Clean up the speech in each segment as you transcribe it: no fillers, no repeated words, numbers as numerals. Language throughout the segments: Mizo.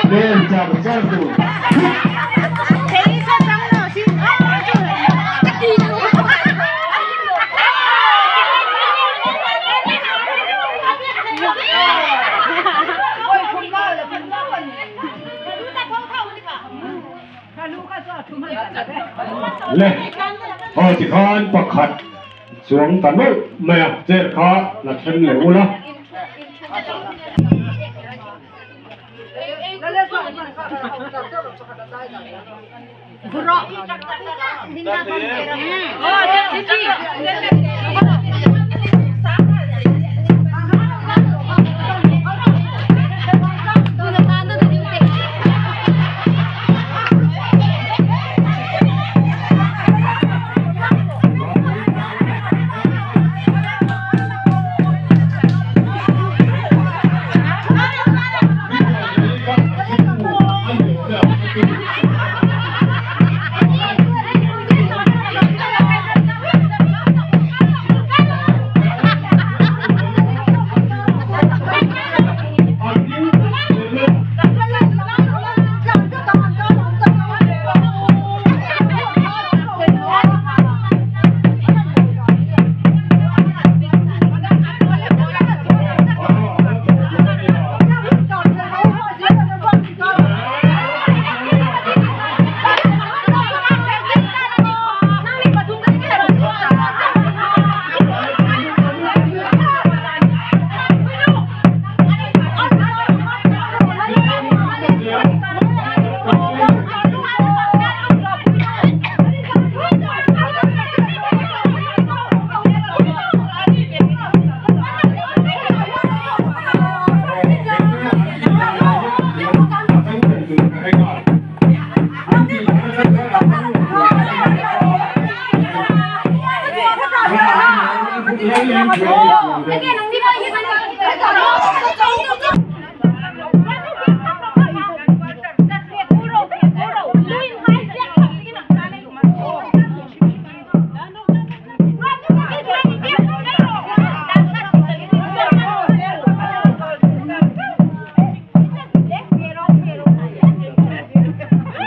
Len char char tur. Le aw tikhan pakhat chuang ta nawlh mai a chair kha la then leh ula.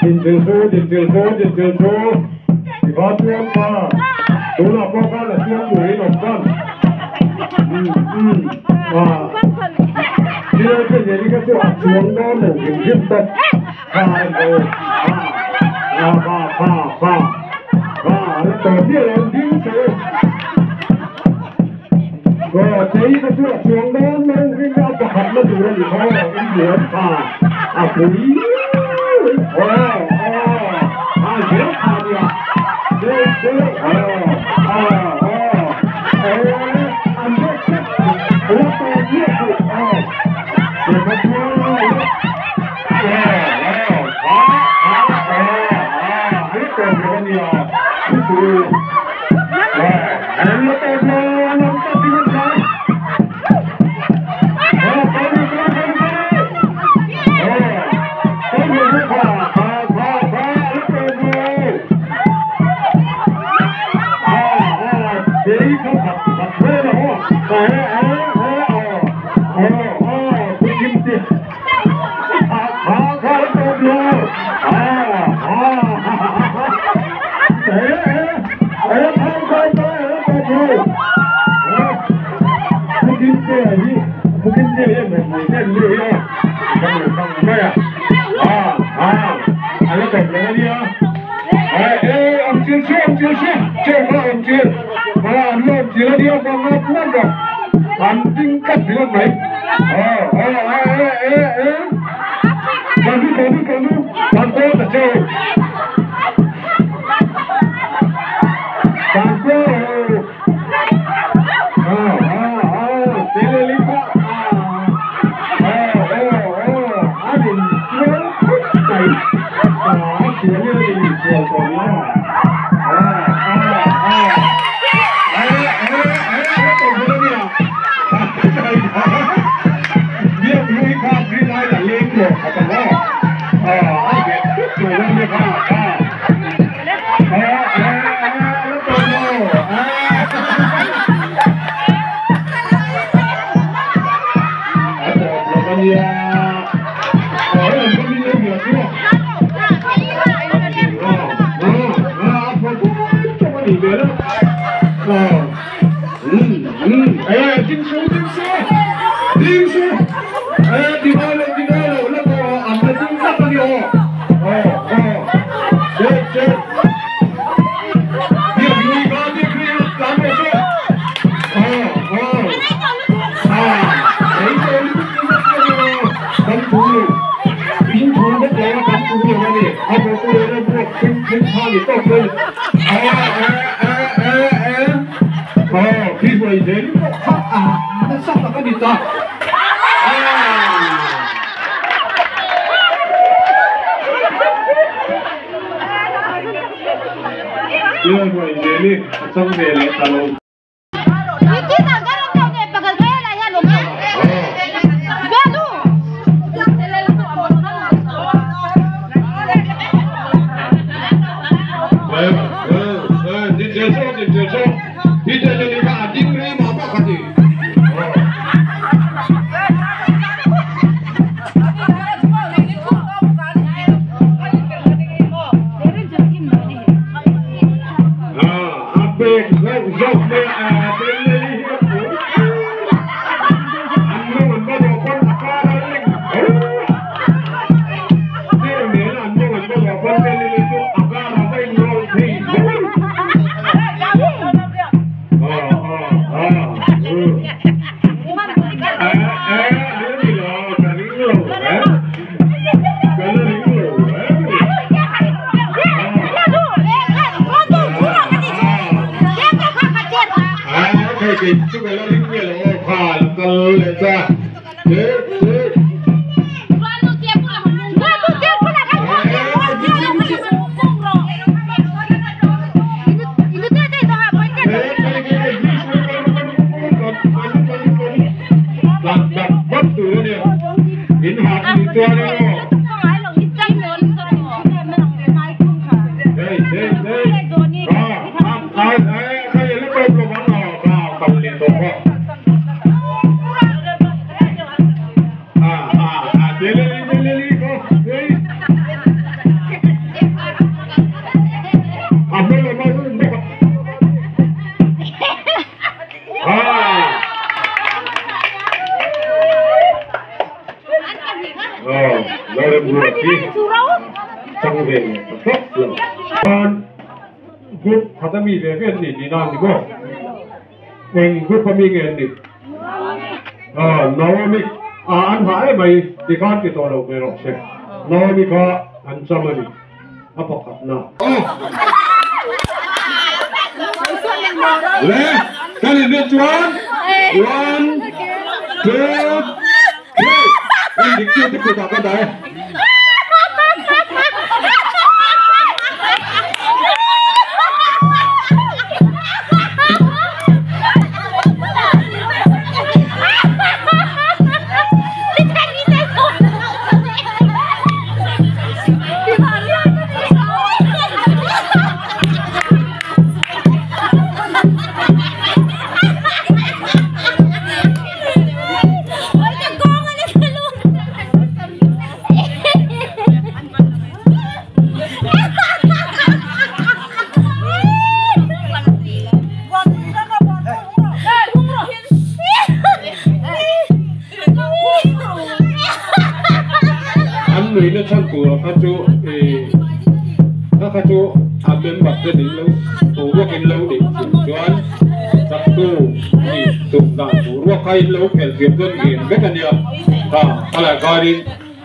Din chil chu thì có chuông mà tú là có con là chuông đuổi nồng con à kia cái gì cái chỗ chuông đó nổ cái viêm tật ba đồ ba ba ba ba ba nó tờ bia là điên số rồi thấy cái chỗ chuông đó nổ cái ra cái hạt nó đủ là gì thôi cái gì à à quý kha ni tawp mai. A a a a a Aw, khi hruai zel in pawh kha a nasa tak a ni ta. Aa. Hruai zel i a chang ve leh ta lo.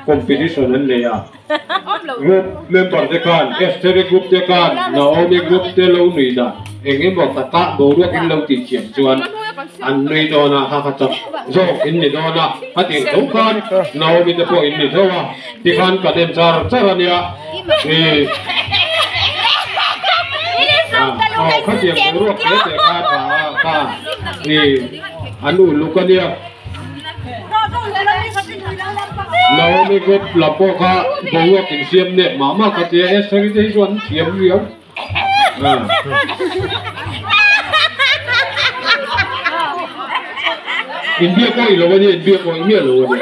Competition an nei a group member te khan Esther group te khan Naomi group te lo nui dan eng emaw taka boruak in lo tih thiam chuan an nui dawn a ha kha chak zawk in ni dawn a a tih tho khan Naomi te pawh in ni tho a tikhan kan en char char ania khatiang boruak te te kha tha kha an uluk ania. Naomi group lam pawh kha boruak in siam nep mah mah ka tia Esther te hi chuan an thiam viau. Inbiak pawh i lo ania inbiak pawh i miah lo ania.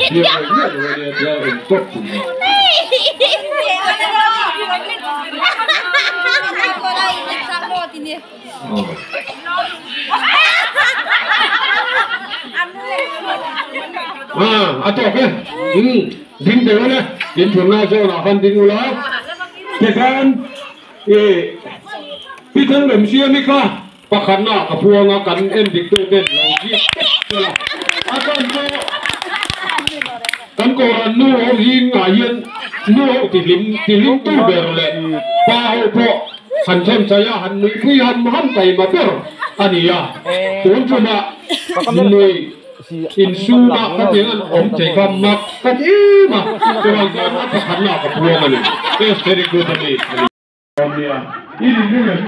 Inbiak pawh i miah lo ania tia in tawp thin a. A tawk e ding teh ule in thunna zawn ah khan ding ula tikhan pi thang rem siam hi kha pakhatna ah ka phuang a kan en dik tu ten lo zip tawp tel a a chan chu kan kohhran nu ho zing ah hian. Nu ho tihlim tihlim tu ber leh pa ho pawh han then chai a, han nuihpui ham ham taima ber a ni a. Tun tumah nui insuma ka tiang an awm thei kha mak ka ti em a, chuvang chuan a pakhatna ah ka puang a ni. Estheri group a mi a ni. Nia, i ring ring em?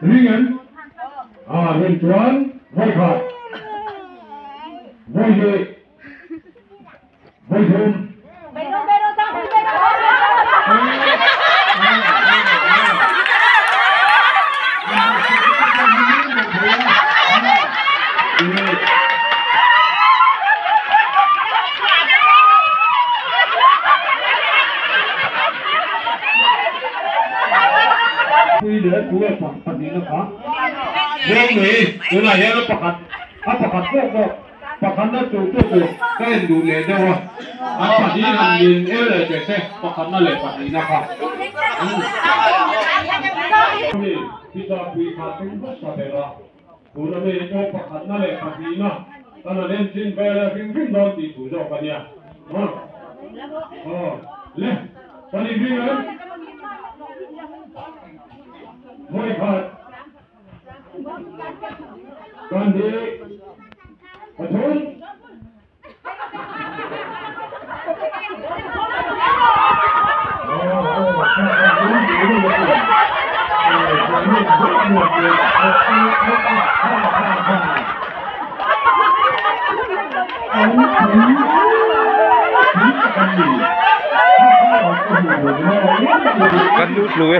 Ring em? Ah, rin chuan vawi khat, vawi hnih, vawi thum. Pui leh tu leh pak pahnihna kha Muang mai tunah hian a pakhat a pakhat pawh pawh pakhatna chu chu chu ka en duh leh deuh a an pahnih han min el leh teh se pakhatna leh pahnihna kha mi pizza pui kha tum hmasa ber a tuna mi pawh pakhatna leh pahnihna kan han en chin vel a hrim hrim dawn tih thu zawk a nia. Le, kan inring em? Vawi khat kan hi pathum. Kan lut lo e.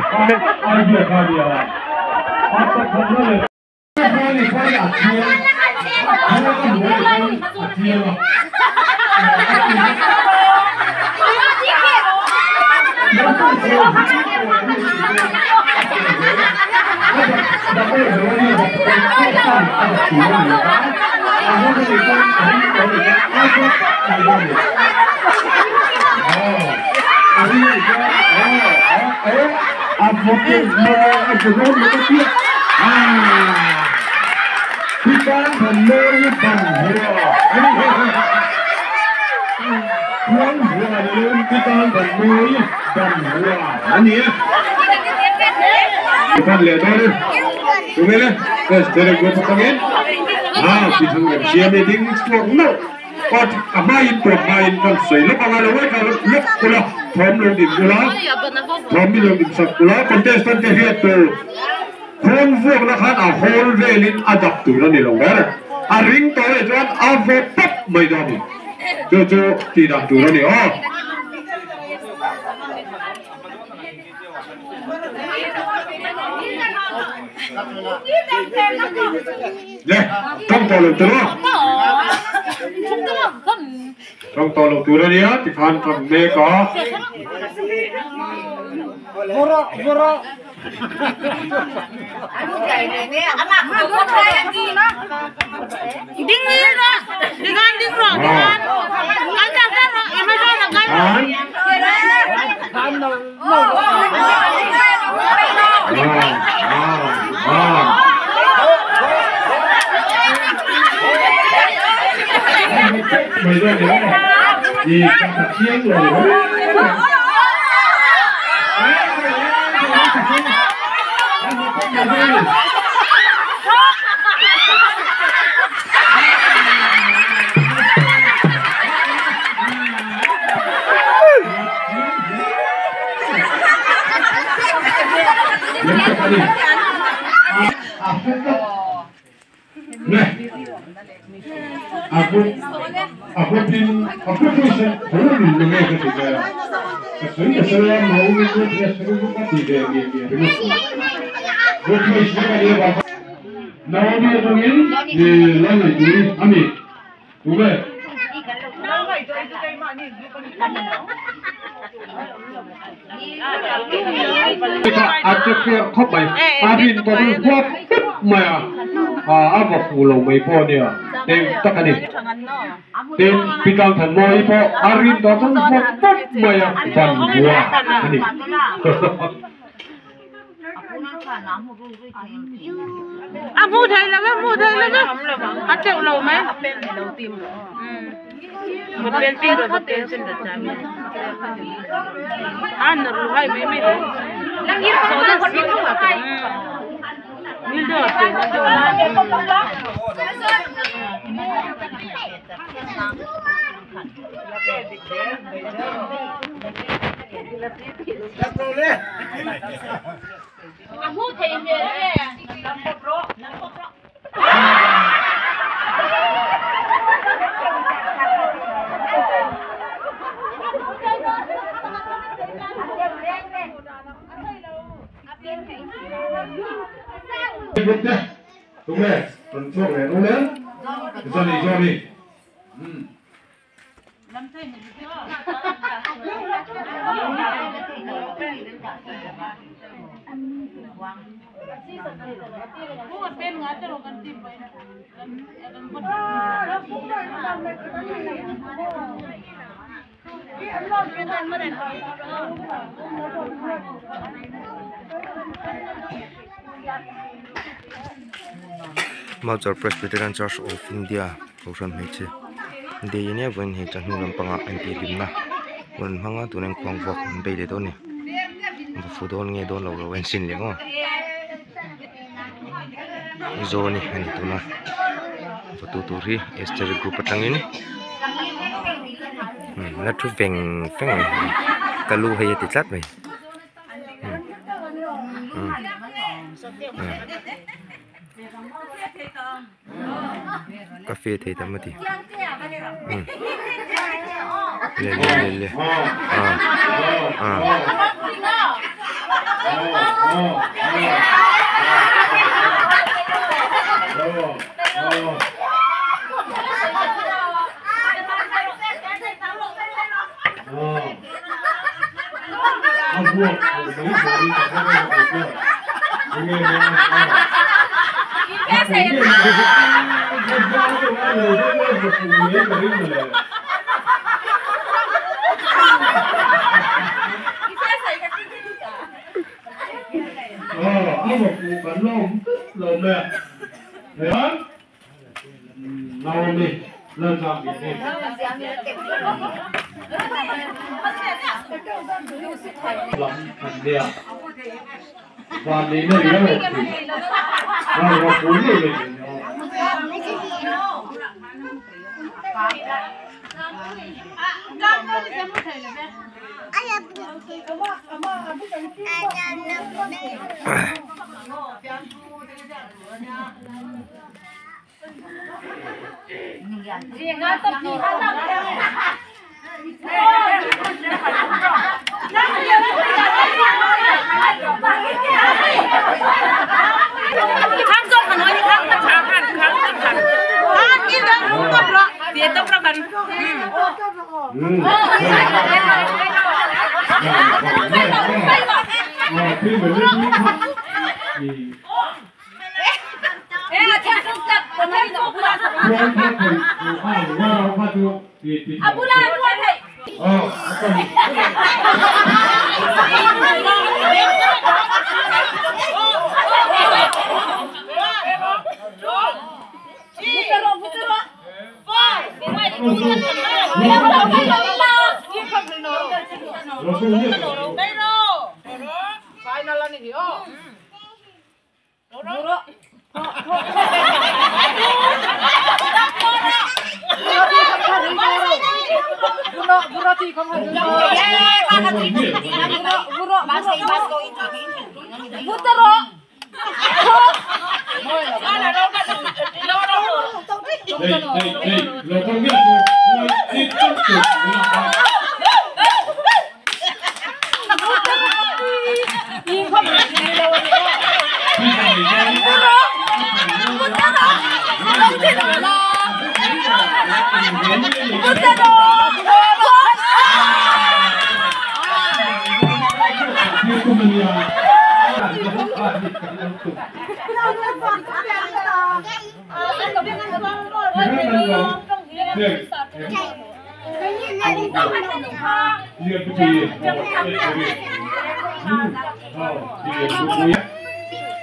Contestant te hian tur khawn vuakna khan a hawl velin a dap tur a ni lo ber. A ring tawh leh chuan a vaw pawp mai dawn a ni. Chu chu tih dan tur a ni aw. Le, tawng tawh lo tur aw. Tawng tawh lo tur a nia tikhan kan mek a. A hmu thei lo ve hmu thei lo ve a teuh lo mai. Đúng rồi, tuần trước này đúng đấy. Johnny, Johnny. Major Presbyterian Church of India kohhran hmeichhe day ania vawiin hei chawhnu lampangah an tih hlimna rawn hmang a tuna khuang vuak an bei leh dawn a ni va fu dawn nge dawn lo lo en sin leh maw Zawni a ni tuna va tu tur hi Esther group atangin la thu veng veng a ni ka lu hei a ti tlat mai. Ka fe thei tam a ti le le le le ah ah.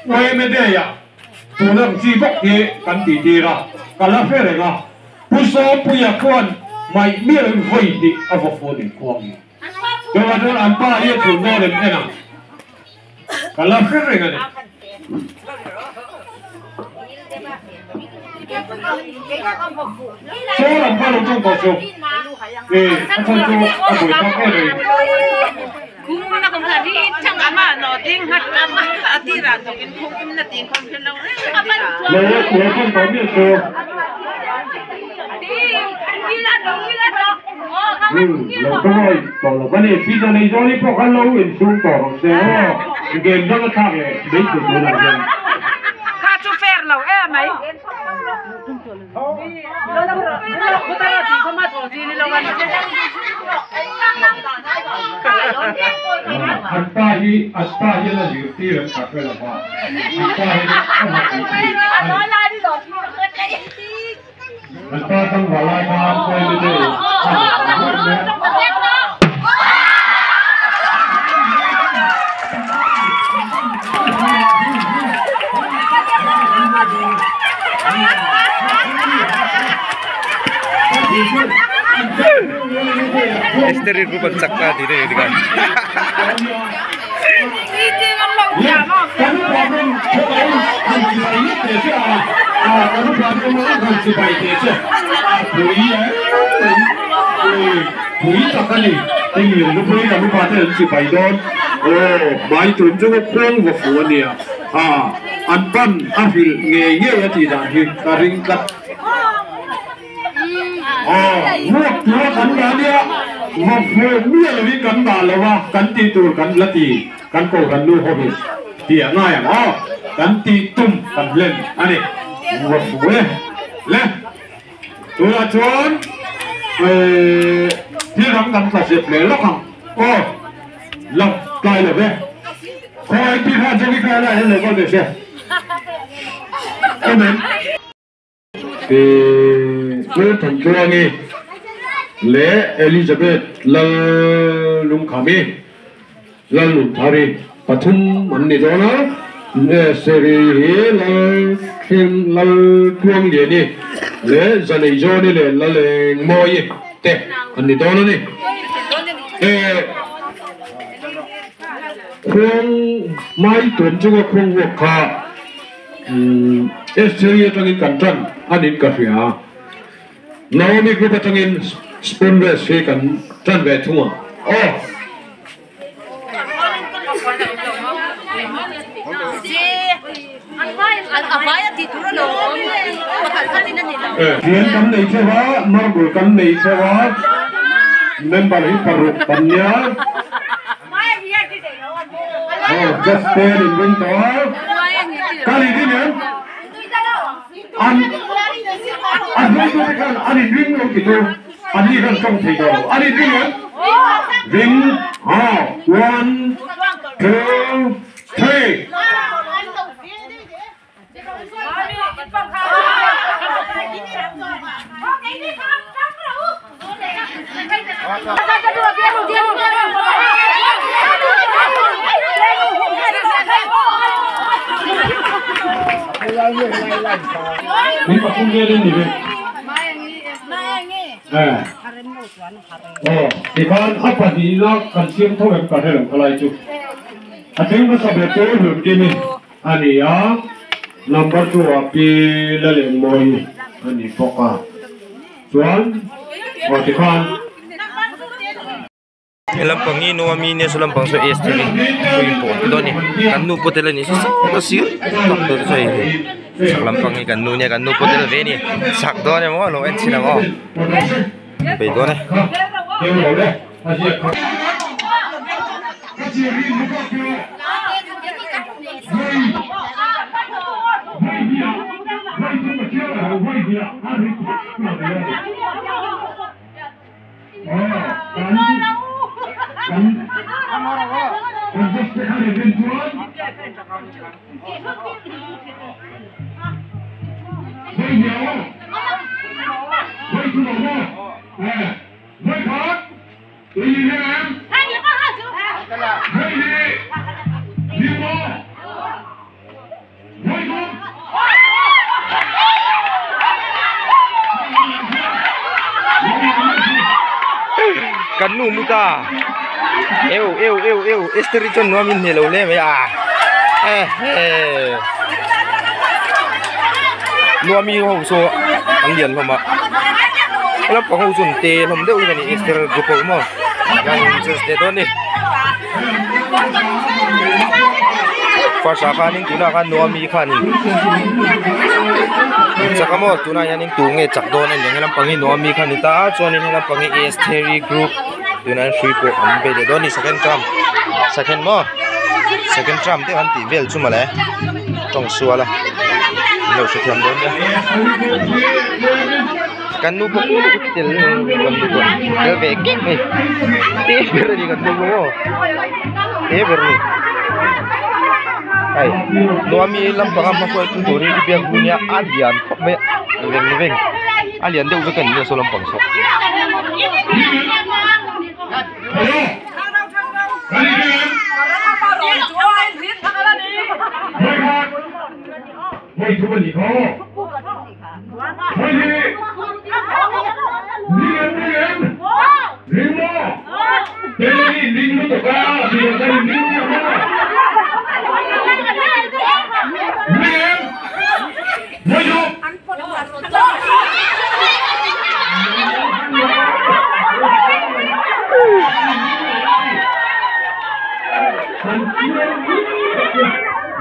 YMA Day ah tuna ang chi bawk hi kan tih tir a, ka la hre reng a, Pu Sawmpuia chuan hmaih miah in vawi hnih a vaw fu a nih khuang hi. Chuvang chuan an pa hi a chhun dawn em en ang. Ka la hre reng a ni. Saw lam kha lo tawng tawh suh. Ee, a chhan chu a buai tak em mai. Lo lo tawng tawh miah suh. Umm, lo tawng tawh lo va ni. Pizza nei zawn hi pawh kha lo insum tawh rawh se aw. Game dang a thlak leh mai thei tunah hian. Kha chu fair lo e mai. An pa hi an pa hian a zirtir an kha hre lo va, an pa hian a ha tih tih a ni. An pa tlangval lai khan Holiday a han hmu hmuh mai a. Esteri group an chak ta tih te ni tikhan. An pan a hrilh ngei ngei a tih dan hi ka ring tlat. Vuak tura kan dah nia, va fuh miah lovin kan dah lo a, kan tih tur kan la ti, kan kohhran nu ho hi tih a ngai ang aw, kan tih tum kan hlen a ni, va fuh e le. Tunah chuan thil dang kan tla zep leh lawk ang aw, lo tlai lo ve. Khawi pi khan chuan i kha lai hian lo kal ve se. Amen. Lalthantluangi leh Elizabeth Lalungkhami, Lalnunthari pathum an ni dawn a, Seri hi Lalthleng Laltluangliani leh Zaneizawni leh Lalengmawii te an ni dawn a ni. Khuang mai tuam chunga khuang vuak kha Estheri atangin kan tan a niin ka hria. Naomi group atangin spoon race hi kan tan ve thung a. Aw. Thian kan nei theuh a, marble kan nei theuh a, member hi paruk kan nia. Aw just ten in ring tawh a ka ni din em an a hruaitu te khan an in ring lo ti tu an ni khan tawng thei tawh lo an in ring em ring aw one two three. Min pathum vel in ni ve. Aw tikhan a pahnihna kan siam tho em ka hre lo khalai chu. A thleng hmasa ber chu Hlunkim i. A ni a, number two ah Pi Lalengmawii a ni bawk a, chuan aw tikhan. He lampang hi nu ami nia saw lampang saw S tih hi saw inpawh te dawn a ni kan nu pawh tel a ni saw sawt a sir tak dawn saw hei hi chhak lampang hi kan nu nia kan nu pawh tel ve a ni chhak dawn emaw lo en chhin ang aw bei dawn e. Kan nu mu ta. Eu eu eu eu Esther-i chuan nuam in hne lo hle mai a. Ehe. Nuami ho saw an lian hlawm a. Lampang ho chu an te hlawm deuh hi ka ni Esther group ho maw. Hian in church leh dawn a ni. First ah khanin tunah khan Nuami khanin chak a maw tunah hianin tu nge chak dawn a ni ang he lampang hi Nuami kha a ni ta a chuanin he lampang hi Estheri group tunah hian hrui pawh an bei leh dawn a ni second term second maw second term te an tih vel chu mawle tawng sual a an lo hrethiam dawn nia. Kan nu pawh tel kan nu pawh tel ve kek mai te ber a ni kan nu pawh aw te ber a ni hei nuami lampanga hma hruai tu tur hi i biak hu nia a lian khawp mai a veng veng a lian deuh vek a ni nia saw lampang saw.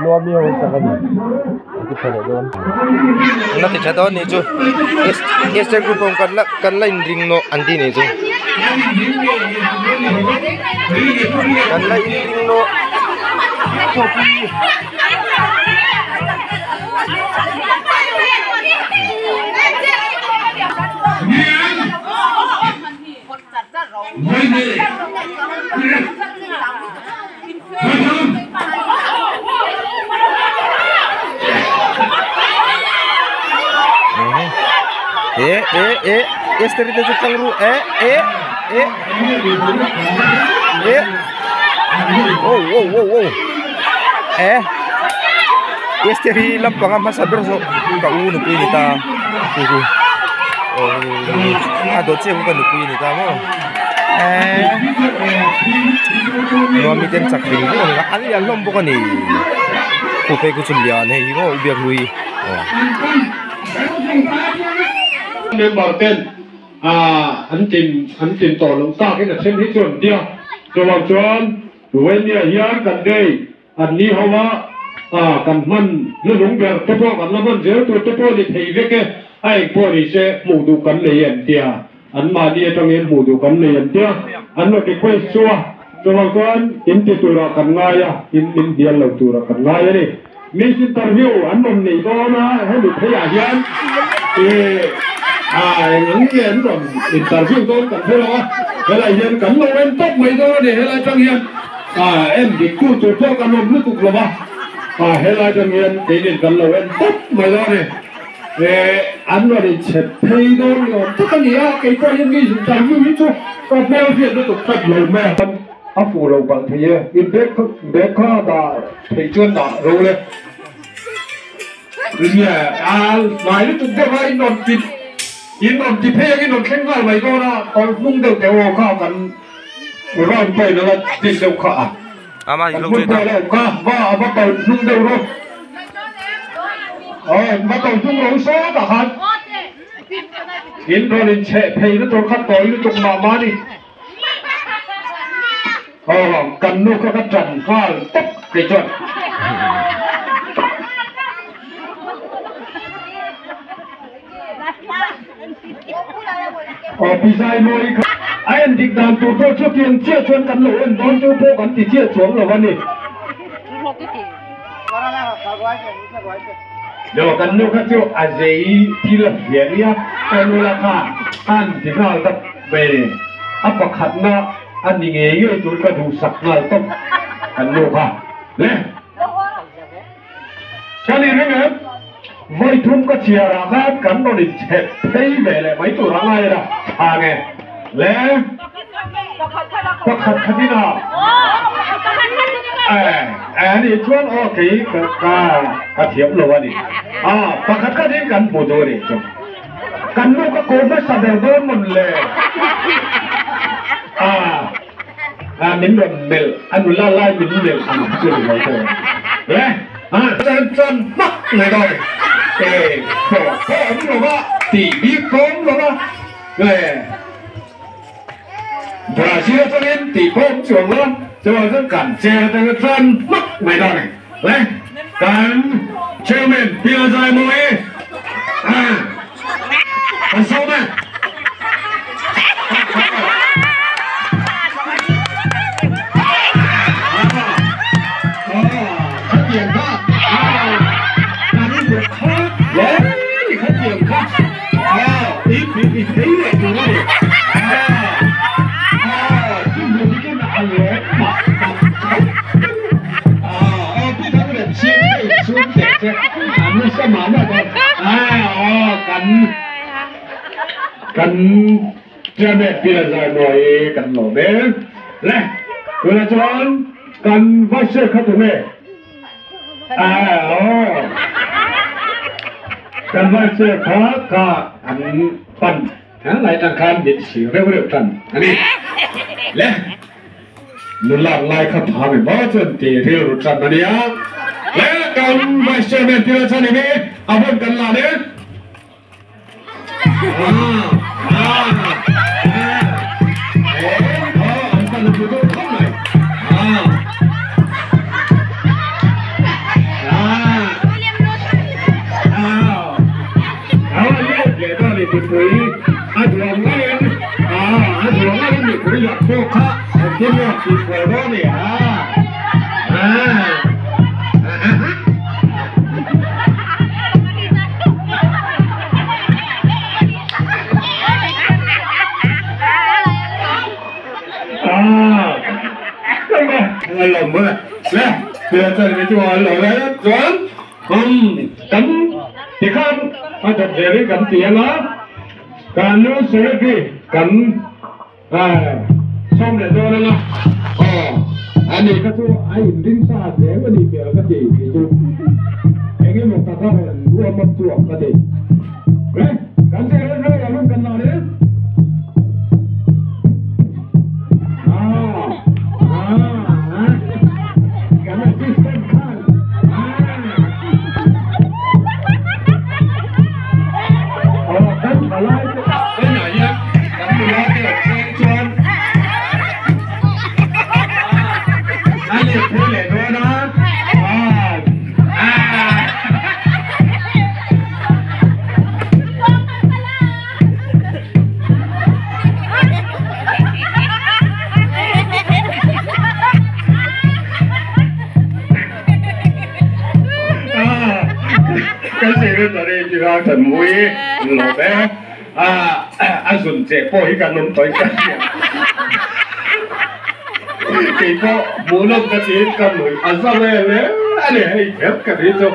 Nuami ho sak a ni. Ti tha leh dawn. Na ti tha dawn nih chu Easter group ho kan la kan la inring nawh an ti nih chu. Kan la inring nawh khawpui. E e e Esther te chu tang ru e e e e oh oh oh oh e Esther hi lampanga hmasa ber zawk ka u nupui ni ta a dawt chiah ka nupui ni ta maw. Nuam miten chak veng veng a ni a an lian hlawm bawk a ni khu phei khu chu lian hei hi maw u biak hlui aw. Member ten an tin an tin tawh loh takin a then hi chu an tia chuvang chuan Vawimia hian kan nei an ni ho a kan hman hlulung ber te pawh kan la hman zel tur te pawh ni thei vek e a eng pawh ni se hmuh duh kan nei em tia. An mahni atangin hmuh duh kan nei an tia, an lo request chu a, chuvang chuan in ti turah kan ngai a, in min hnial lo turah kan ngai a ni. Miss interview an rawn nei dawn a, hemi pheiah hian ih eng ang nge an rawn interview dawn kan hre lo a, helai hian kan lo en tawp mai dawn a ni, helai atang hian en dik tu tur pawh kan awm lutuk lo va, helai atang hian keinin kan lo en tawp mai dawn a ni. An rawn inchhep phei dawn ni awm tak a ni a, kei pawh hian mi interview hi chu ka hmel hriat lutuk tlat lo mai a. A fuh lo palh thei e, i bag bag kha dah theih chuan dah ro le. Nia, a hnai lutuk deuh a, in rawn ti in rawn ti phei ang in rawn thleng nghal mai dawn a, tawlh hnung deuh teh aw kha kan round pawhin a la din deuh kha a. Kan hmun pawh a la awm kha, va a va tawlh hnung deuh rawh. Aw, va tawlh hnung ro sawtah khan in rawn inchheh phei na tur kha tawi lutuk mah mah a ni. Aw, kan nu kha ka ṭan nghal tawp kei chuan. Aw pi zai mawi kha a en dik dan tur pawh chu tiang chiah chuan kan lo en dawn chu pawh kan ti chiah chuang lo a ni. Lo kan nu kha chu a zei thil a hria nia ka nu la kha an ti nghal tawp mai ni. A pakhatna a ni ngei ngei tur ka duhsak nghal tawp kan nu kha le. Ka ni ring em? Vawi thum ka chhiar ah khan kan rawn in chhep phei ve leh mai tur a ngai a tha nge le pakhat khat in a eh a nih chuan aw kei ka ka thiam lo a ni a pakhat khat in kan hmu duh a nih chu kan nu ka ko hmasa ber dawn mawn le a. min ron mel anu la lai min mel ang chu ni lo te le à chân chân mắc này rồi ê bỏ bỏ rồi ba tỉ bí con rồi ba về Brazil cho nên tỉ bom chuồng luôn cho nên cản che cho chân mắc mày đó này lên cản chairman Pierre Zai Moe à còn sau này Cần cha mẹ bia dài mồi cần lẩu bé này tôi là chọn cần vai xe khách của mẹ à oh cần vai xe khách cả ăn phần lại thằng khan bị xỉu rêu rêu thần anh đi lẹ nó làm lại khắp hà mình bao chân thì rêu rêu thần mà đi á lẹ cần vai xe mẹ bia cho này mẹ à vẫn cần làm đấy lồng nữa nè bây giờ mình cho lồng đấy chuẩn cấm thì không anh thật dễ đi cấm tiền đó cấm nước sữa đi cấm à xong để cho nó anh này các chú anh đinh xa thế mà đi bèo cái gì thì chú anh ấy một tập hợp đua mập chuột cái gì đấy cấm xe lên rồi là luôn cần nào đấy thần mũi lỗ bé à anh dùng trẻ po cái nông tới cái thì po muốn nông cái gì cái mũi ăn sao về lẽ anh này hay ghép cái gì cho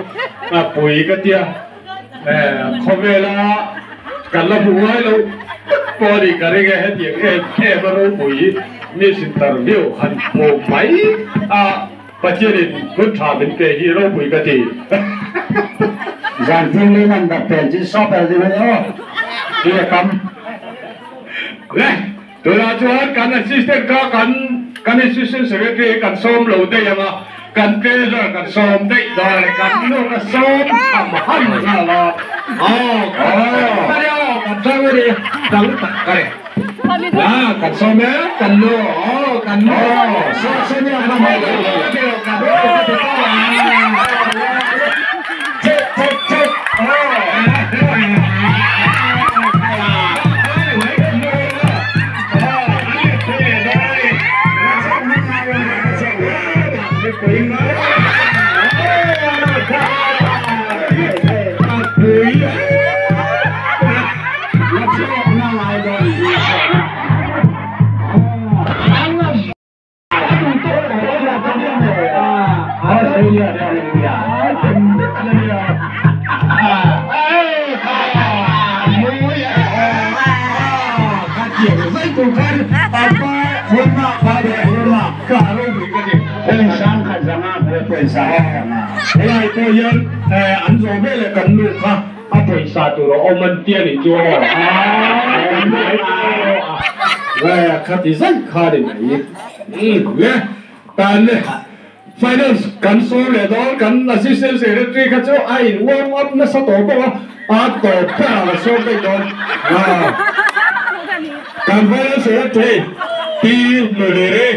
à bùi cái tia không về là cái là mũi lâu po đi cái cái hết tiền cái cái mà nó bùi mi xin tờ miêu hành bộ máy à bà chia đình cứ thả bên cái gì nó bùi cái gì giàn thiên lý mình đặt tiền chỉ shop là gì nữa đi là cầm này tôi là cho hết cái assistant có cái assistant secretary cái xóm lầu đây mà cái treasurer cái xóm đây rồi cái nó cái xóm tầm hẳn ra là cái đó cái sao đi đắng tặc cái à cái xóm ấy cái nó cái nó sao sao nhá nó mày anh rồi về là cần được ha, à thầy sa tụi nó ôm anh tiền thì chưa, à, về khát thì rất khá để này. Le tan le finance kan so le don kan assistant secretary kha chu a in warm up na sa to bo a to pa la so be don kan finance secretary ti le le re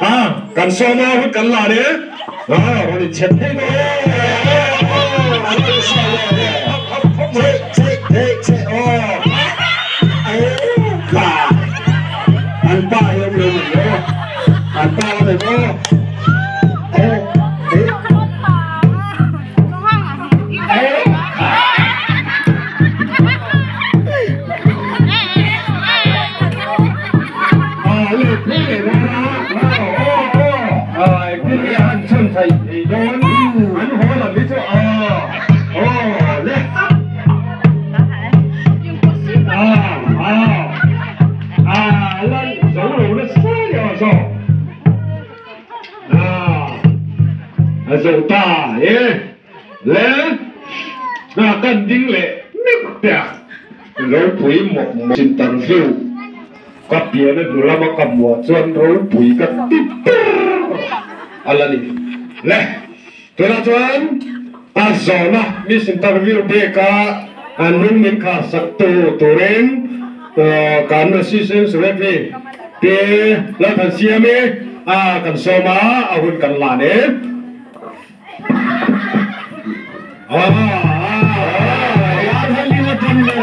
a kan so ma hu kan la re a ro ni chet thei do che che che o ai an pa hiam lo ni an pa le mo Miss interview pe ka anung min kha sak tu turin kan assistant secretary te la than siame a kan soma a hun kan la ne a ya than ni than ne